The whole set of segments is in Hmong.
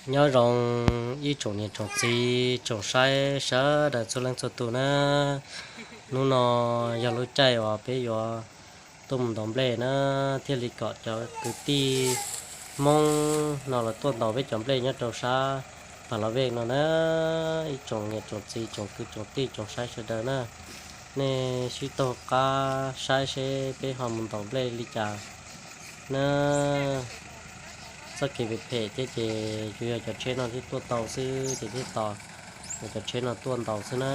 Nyob zoo ib tsoom niam tsoom txiv tsoom saib sawv daws txhua leej txhua tus na. Hnub no yog lub caij uas peb yuav tuaj mus ntaus nplej na, thiaj li kom cov kwv tij Hmoob no los tuaj ntaus peb cov nplej nyob rau sab Pha La Vej no na. Ib tsoom niam tsoom txiv tsoom kwv tsoom tij tsoom saib sawv daws na, nej sib taug qab saib seb peb ho mus ntaus nplej li cas na. Txoj kev phem phem thiab ces tsuas yog cov tsheb no thiaj tuaj tau xwb ces thiaj tos cov tsheb no tuaj ntaus xwb na.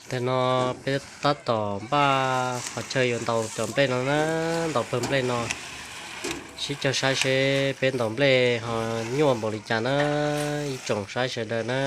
Ntawm no peb tab tom npaj qhov chaw yuav ntaus cov nplej no na, ntaus pawg nplej no. Sib caug saib seb peb ntaus nplej ho nyuaj npaum li cas na, ib tsoom saib sawv daws na.